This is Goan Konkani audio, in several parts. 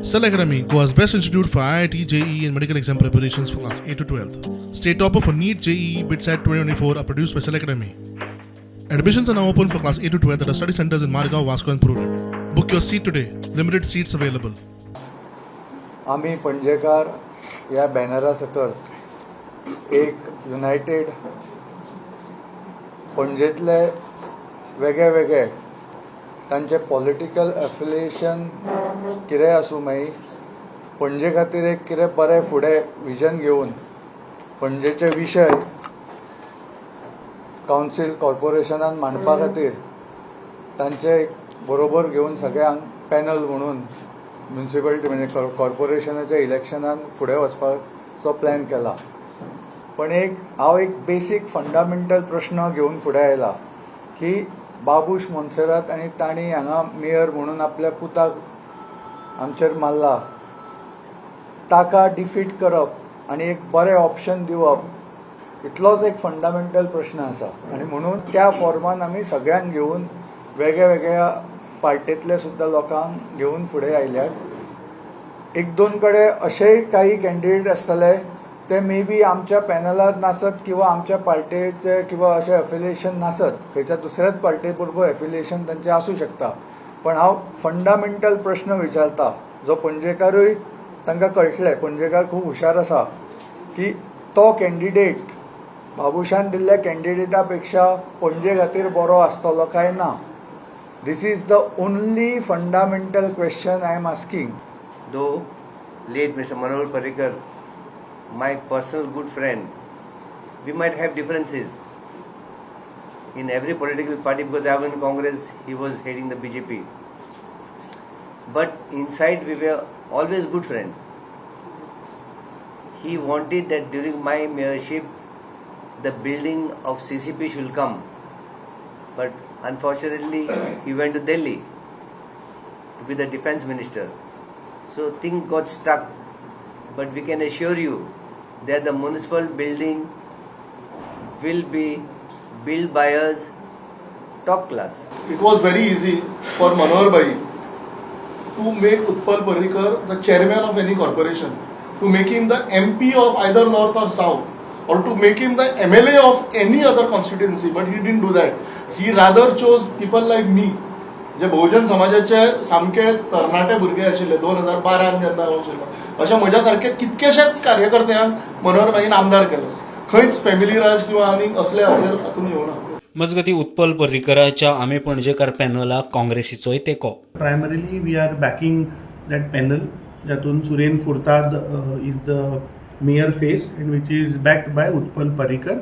Cell Academy, Goa's best institute for IIT, JEE, and medical exam preparations for class 8 to 12. State topper for NEET, JEE, BITSAT 2024 are produced by Cell Academy. Admissions are now open for class 8 to 12 at our study centers in Margao, Vasco, and Prudent. Book your seat today. Limited seats available. आमी पणजेकार ह्या बॅनरा सकयल एक युनायटेड पणजेंतले वेगळे वेगळे तांचे पॉलिटिकल एफिलिएशन कितेंय आसूं, मागीर पणजे खातीर एक कितें बरें फुडें विजन घेवन पणजेचे विशय कावन्सील कॉर्पोरेशनान मांडपा खातीर तांचे एक बरोबर घेवन सगळ्यांक पॅनल म्हणून म्युनिसिपालिटी म्हणजे कॉर्पोरेशनाच्या इलेक्शनान फुडें वचपाचो प्लॅन केला. पण एक हांव एक बेसीक फंडामेंटल प्रश्न घेवन फुडें आयला की बाबूश मोन्सेरात आनी तांणी हांगा मेयर म्हणून आपल्या पुताक आमचेर मारला. ताका डिफीट करप आनी एक बरें ऑप्शन दिवप, इतलोच एक फंडामेंटल प्रश्न आसा. आनी म्हणून त्या फॉर्मान आमी सगळ्यांक घेवन, वेगळ्या वेगळ्या पार्टेंतले सुद्दां लोकांक घेवन फुडें आयल्यात. एक दोन कडेन अशेय काही कॅन्डिडेट आसतले, ते मे बी आमच्या पॅनलार नासत किंवा आमच्या पार्टेचे किंवा अशें एफिलिएशन नासत, खंयच्या दुसऱ्याच पार्टे बरोबर एफिलिएशन तांचें आसूं शकता. पण हांव फंडामेंटल प्रश्न विचारता, जो पणजेकारूय तांकां कळटलें, पणजेकार खूब हुशार आसा, की तो कॅन्डिडेट बाबूशान दिल्ल्या कॅन्डिडेटा पेक्षा पणजे खातीर बरो आसतलो काय ना? This is the only fundamental question I am asking. Though late Mr. Manohar Parrikar, my personal good friend, we might have differences in every political party because I was in Congress, he was heading the BJP. But inside we were always good friends. He wanted that during my mayorship, the building of CCP should come. But unfortunately, he went to Delhi to be the defense minister. So thing got stuck. But we can assure you that the municipal building will be built by us, top class. It was very easy for Manohar Bhai to make Utpal Parrikar the chairman of any corporation, to make him the MP of either North or South, or to make him the MLA of any other constituency, but he didn't do that. He rather chose people like me, जे बहुजन समाजाचे सामके तरणाटे भुरगे आशिल्ले 2012न जेन्ना हांव आशिल्लो, अशा म्हज्या सारके कितकेशेच कार्यकर्त्यांक मनोहर भाईन आमदार केले. खंयच फॅमिली राज किंवा आनीक असले हाजेर हातून येवना. मजगतीं, उत्पल पर्रीकराच्या आमी पणजेकार पॅनलाक काँग्रेसीचोय तेंको. Primarily we are backing that panel ज्यातून Suren Furtado is the mayor face and which is backed by Utpal Parrikar.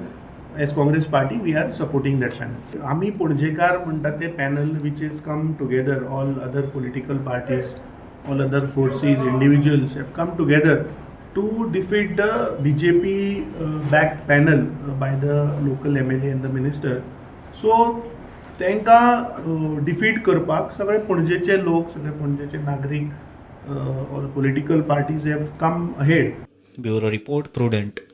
As Congress party, we are supporting that panel. आमी पणजेकार म्हणटा ते panel which is come together, all other political parties, all other forces, individuals have come together to defeat the BJP backed panel by the local MLA and the minister. So तांकां डिफीट करपाक सगळे पणजेचे लोक, सगळे पणजेचे नागरीक, all political parties have come ahead. Bureau report, Prudent.